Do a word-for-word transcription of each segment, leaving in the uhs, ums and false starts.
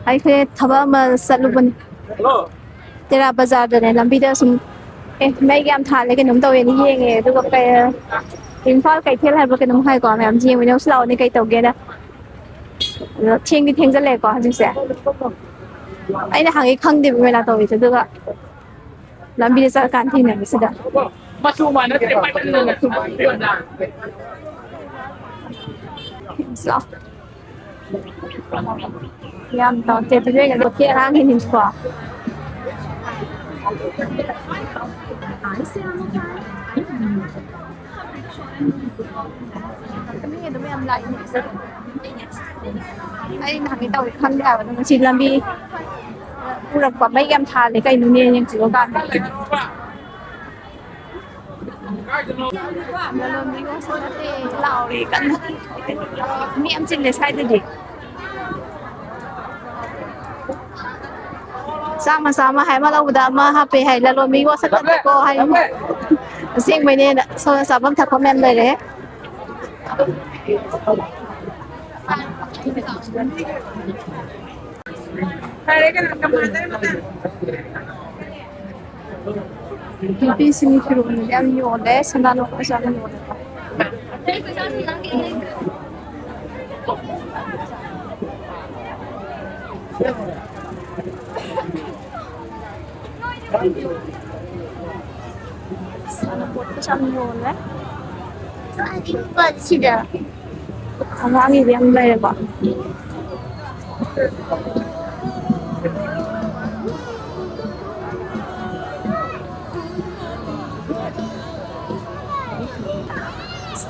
ꯑꯩꯈꯣꯏ ꯊꯕꯛ ꯑꯃ ꯆꯠꯂꯨꯕꯅꯤ꯫ ꯇꯦꯔꯥ ꯕꯖꯥꯔꯗꯅꯦ, ꯂꯝꯕꯤꯗ ꯁꯨꯝ, "ꯑꯦ, ꯃꯩꯒ ꯌꯥꯝ ꯊꯥꯜꯂꯦ, ꯀꯩꯅꯣꯝ ꯇꯧꯋꯦꯅ" ꯌꯦꯡꯉꯦ꯫ ꯑꯗꯨꯒ ꯀꯩ, ꯏꯝꯐꯥꯜ ꯀꯩꯊꯦꯜ ꯍꯥꯏꯕ꯭ꯔꯥ ꯀꯩꯅꯣꯝ ꯍꯥꯏꯀꯣ, ꯃꯌꯥꯝ ꯌꯦꯡꯉꯨꯅꯦ, ꯂꯥꯛꯑꯣꯅꯦ, ꯀꯩ ꯇꯧꯒꯦꯅ꯫ ꯑꯗꯣ ꯊꯦꯡꯗꯤ ꯊꯦꯡꯖꯜꯂꯛꯑꯦꯀꯣ ꯍꯧꯖꯤꯛꯁꯦ꯫ ꯑꯩꯅ ꯍꯪꯉꯤ ꯈꯪꯗꯦꯕ ꯃꯦꯂꯥ ꯇꯧꯔꯤꯁꯦ, ꯑꯗꯨꯒ ꯂꯝꯕꯤꯗ ꯆꯠꯂꯀꯥꯟꯗ ꯊꯦꯡꯅꯕꯁꯤꯗ꯫ ꯃꯆꯨ ꯃꯥꯟꯅꯗ꯭ꯔꯦ, ꯄꯥꯏꯃꯟꯗꯅ ꯆꯨꯝꯃꯛꯇ꯭ꯔꯦ ꯑꯣꯖꯥ꯫ ꯌꯥꯝ ꯇꯧꯗꯦ, ꯑꯗꯨꯗꯤ ꯑꯩꯅ ꯂꯣꯀꯦꯜ ꯑꯉꯥꯡꯒꯤꯅꯤꯀꯣ꯫ ꯃꯤ ꯑꯗꯨꯝ ꯌꯥꯝ ꯂꯥꯛꯏꯅꯦ꯫ ꯑꯩ ꯅꯍꯥꯟꯒꯩ ꯇꯧꯔꯦ ꯈꯪꯗꯦ ꯍꯥꯏꯕ, ꯑꯗꯣ ꯉꯁꯤ ꯂꯝꯕꯤ ꯎꯔꯛꯄ꯫ ꯃꯩ ꯌꯥꯝ ꯊꯥꯜꯂꯦ, ꯀꯩꯅꯣꯅꯦ ꯌꯦꯡꯊꯣꯛꯑꯀꯥꯟꯗ꯫ ꯂꯂꯣꯟꯕꯤ ꯋꯥꯁꯛ ꯅꯠꯇꯦ, ꯂꯥꯎꯔꯤ ꯀꯟꯅ꯫ ꯃꯤ ꯌꯥꯝ ꯆꯤꯜꯂꯦ ꯁ꯭ꯋꯥꯏꯗꯗꯤ꯫ ꯆꯥꯝꯃ ꯆꯥꯝꯃ ꯍꯥꯏ, ꯑꯃ ꯂꯧꯕꯗ ꯑꯃ ꯍꯥꯞꯄꯦ ꯍꯥꯏ꯫ ꯂꯂꯣꯟꯕꯤ ꯋꯥꯁꯛ ꯅꯠꯇꯦꯀꯣ ꯍꯥꯏ꯫ ꯑꯁꯦꯡꯕꯩꯅꯦꯅ꯫ ꯁꯣꯝꯗ ꯆꯥꯐꯝ ꯊꯛꯐꯝ ꯌꯥꯝ ꯂꯩꯔꯦ꯫ ꯅꯨꯄꯤꯁꯤꯡꯒꯤ ꯐꯤꯔꯣꯜ ꯌꯥꯝ ꯌꯣꯜꯂꯦ, ꯁꯅꯥ ꯂꯨꯄꯥꯁꯨ ꯌꯥꯝ ꯌꯣꯜꯂꯦ꯫ ꯁꯥꯟꯅꯄꯣꯠꯀꯁꯨ ꯌꯥꯝ ꯌꯣꯜꯂꯦ꯫ ꯁꯤꯗ ꯑꯉꯥꯡꯒꯤꯗꯤ ꯌꯥꯝ ꯂꯩꯔꯦꯀꯣ꯫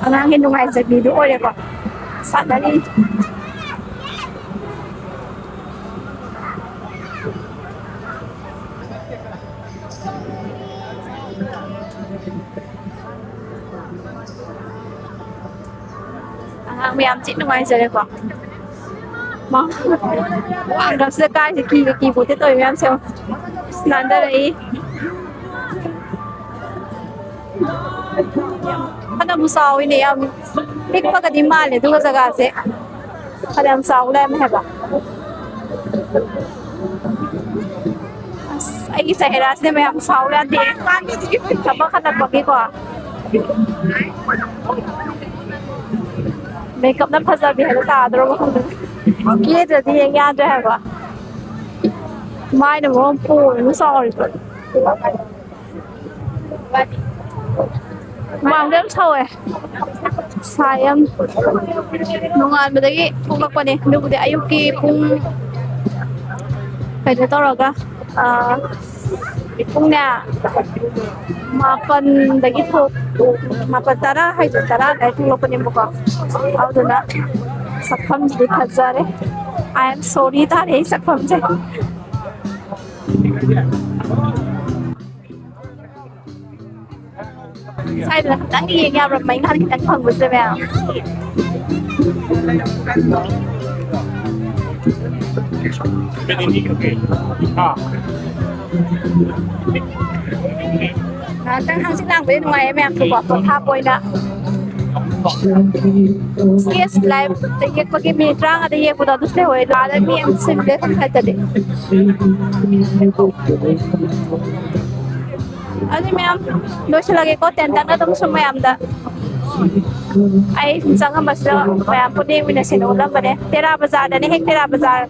ꯑꯉꯥꯡꯒꯤ ꯅꯨꯡꯉꯥꯏꯖꯕꯤꯗꯨ ꯑꯣꯏꯔꯦꯀꯣ꯫ ꯁꯥꯟꯅꯔꯤ꯫ ꯑꯉꯥꯡ ꯃꯌꯥꯝ ꯊꯤ ꯅꯨꯡꯉꯥꯏꯖꯔꯦꯀꯣ꯫ ꯃꯥ, ꯋꯥꯡꯈ꯭ꯔꯕꯁꯤꯗ ꯀꯥꯏꯁꯦ ꯀꯤꯒ ꯀꯤꯄꯣꯠꯇꯦ ꯇꯧꯔꯤ ꯃꯌꯥꯝꯁꯦ꯫ ꯅꯥꯟꯊꯔꯛꯏ꯫ ꯐꯅꯕꯨ ꯆꯥꯎꯋꯤꯅꯦ, ꯌꯥꯝ ꯄꯤꯛꯄꯒꯗꯤ ꯃꯥꯜꯂꯦ, ꯑꯗꯨꯒ ꯖꯒꯥꯁꯦ ꯐꯅꯌꯥꯝ ꯆꯥꯎ ꯂꯩꯔꯝꯃꯦ ꯍꯥꯏꯕ꯫ ꯑꯁ, ꯑꯩꯒꯤ ꯆꯦꯍꯦꯔꯥꯁꯤꯗꯤ ꯃꯌꯥꯝ ꯁꯥꯎ ꯌꯥꯗꯦ꯫ ꯊꯕꯛ ꯍꯜꯂꯛꯄꯒꯤꯀꯣ꯫ ꯃꯦꯀꯞꯅ ꯐꯖꯕꯤ ꯍꯥꯏꯕ ꯇꯥꯗ꯭ꯔꯕ ꯈꯪꯗꯦ꯫ ꯀꯦꯗ꯭ꯔꯗꯤ ꯌꯦꯡ ꯌꯥꯗ꯭ꯔꯦ ꯍꯥꯏꯕ꯫ ꯃꯥꯏꯅ ꯃꯔꯣꯟ ꯄꯣꯝꯃꯤꯕ ꯆꯥꯎꯔꯤꯕ꯫ ꯍꯨꯃꯥꯡꯗꯤ ꯌꯥꯝ ꯁꯧꯋꯦ꯫ ꯁꯥꯏ ꯌꯥꯝ꯫ ꯅꯣꯡꯉꯥꯟꯕꯗꯒꯤ ꯊꯣꯛꯂꯛꯄꯅꯦ꯫ ꯑꯗꯨꯕꯨꯗꯤ ꯑꯌꯨꯛꯀꯤ ꯄꯨꯡ, ꯀꯩꯅꯣ ꯇꯧꯔꯒ, ꯑ, ꯄꯨꯡꯅꯦ, ꯃꯥꯄꯟꯗꯒꯤ ꯊꯣꯛ-, ꯃꯥꯄꯟ, ꯇꯔꯥ ꯍꯥꯏꯗꯣ, ꯇꯔꯥ ꯑꯗꯥꯏ ꯊꯣꯛꯂꯛꯄꯅꯦꯕꯀꯣ꯫ ꯑꯗꯨꯗꯨꯅ ꯁꯛꯐꯝꯁꯤꯗꯤ ꯐꯖꯔꯦ꯫ I am sorry ꯇꯥꯔꯦ ꯑꯩ ꯁꯛꯐꯝꯁꯦ꯫ ꯁ꯭ꯋꯥꯏꯗꯅ ꯈꯤꯇꯪ ꯌꯦꯡ ꯌꯥꯕ꯭ꯔꯥ? ꯃꯩ ꯉꯥꯏꯍꯥꯛ ꯈꯤꯇꯪ ꯐꯪꯕꯁꯤꯗ ꯃꯌꯥꯝ꯫ ꯉꯥꯏꯍꯥꯛꯇꯪ ꯍꯪꯆꯤꯠ ꯂꯥꯡꯕꯗꯤ ꯅꯨꯡꯉꯥꯏꯌꯦ ꯃꯌꯥꯝꯁꯨꯀꯣ, ꯄꯣꯊꯥꯕ ꯑꯣꯏꯅ꯫ Stage life ꯇ ꯌꯦꯛꯄꯒꯤ ꯃꯤꯅꯤꯠ ꯇꯔꯥꯃꯉꯥꯗ ꯌꯦꯛꯄꯗꯣ ꯑꯗꯨꯁꯨ ꯂꯩꯍꯧꯋꯦ꯫ ꯑꯥꯗ ꯃꯤ ꯌꯥꯝ ꯆꯤꯜꯂꯦ ꯁꯣꯝ side ꯇꯗꯤ꯫ ꯑꯗꯨꯗꯤ ꯃꯌꯥꯝ ꯂꯣꯏꯁꯤꯜꯂꯒꯦꯀꯣ, ꯇꯦꯟꯇꯛꯅ ꯑꯗꯨꯝ ꯁꯨꯝ ꯃꯌꯥꯝꯗ꯫ ꯑꯩ ꯁꯨꯝ ꯆꯪꯉꯝꯕꯁꯤꯗ ꯃꯌꯥꯝ ꯄꯨꯟꯅ ꯌꯦꯡꯃꯤꯟꯅꯁꯦꯅ ꯎꯠꯂꯝꯕꯅꯦ꯫ ꯇꯦꯔꯥ ꯕꯖꯥꯔꯗꯅꯦ, ꯍꯦꯛ ꯇꯦꯔꯥ ꯕꯖꯥꯔ,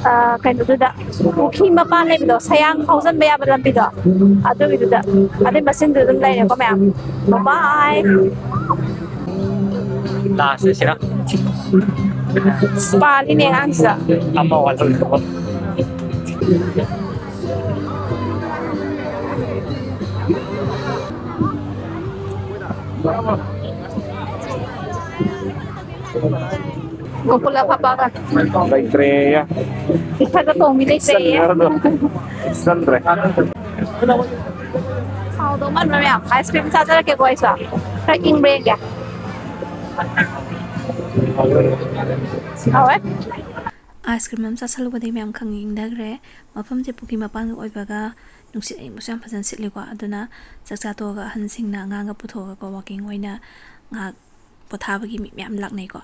ꯑ, ꯀꯩꯅꯣꯗꯨꯗ, ꯄꯨꯈ꯭ꯔꯤ ꯃꯄꯥꯟ ꯂꯩꯕꯗꯣ, ꯁꯌꯥꯡ ꯐꯥꯎꯖꯟꯕ ꯌꯥꯕ ꯂꯝꯕꯤꯗꯣ, ꯑꯗꯨꯒꯤꯗꯨꯗ, ꯑꯗꯨꯏ ꯃꯆꯤꯟꯗꯨꯗ ꯑꯗꯨꯝ ꯂꯩꯔꯦꯀꯣ ꯃꯌꯥꯝ꯫ Bye bye꯫ Last sir? ꯄꯥꯜꯂꯤꯅꯦ ꯑꯉꯥꯡꯁꯤꯗ꯫ ꯑꯃ ꯋꯥꯠꯍꯧꯔꯦ꯫ ꯒꯣꯀꯨꯂ ꯐꯝꯕꯒ꯫ ꯂꯩꯇ꯭ꯔꯦꯌꯦ꯫ ꯏꯊꯛꯇ ꯇꯣꯡꯕꯤ ꯂꯩꯇ꯭ꯔꯦꯌꯦ꯫ ꯆꯟꯈ꯭ꯔꯗꯣ꯫ ꯆꯟꯗ꯭ꯔꯦ꯫ ꯍꯥꯎꯗꯧ ꯃꯥꯟꯕ ꯃꯌꯥꯝ꯫ Ice cream ꯆꯥꯖꯔꯛꯀꯦꯀꯣ ꯑꯩꯁꯨ꯫ ꯈꯔ ꯏꯪꯕ꯭ꯔꯥ ꯌꯦꯡꯒꯦ꯫ ꯍꯥꯎꯋꯦ꯫ Ice cream ꯑꯃ ꯆꯥꯁꯜꯂꯨꯕꯗꯒꯤ ꯃꯌꯥꯝ ꯈꯪ ꯏꯪꯊꯈ꯭ꯔꯦ꯫ ꯃꯐꯝꯁꯦ ꯄꯨꯈ꯭ꯔꯤ ꯃꯄꯥꯟꯒ ꯑꯣꯏꯕꯒ ꯅꯨꯡꯁꯤꯠ ꯑꯏꯪꯕꯁꯨ ꯌꯥꯝ ꯐꯖꯅ ꯁꯤꯠꯂꯤꯀꯣ꯫ ꯑꯗꯨꯅ ꯆꯥꯛꯆꯥ ꯇꯣꯛꯑꯒ ꯑꯍꯟꯁꯤꯡꯅ ꯑꯉꯥꯡꯒ ꯄꯨꯊꯣꯛꯑꯒꯀꯣ, walking ꯑꯣꯏꯅ ꯉꯥꯏꯍꯥꯛ ꯄꯣꯊꯥꯕꯒꯤ ꯃꯤ ꯃꯌꯥꯝ ꯂꯥꯛꯅꯩꯀꯣ꯫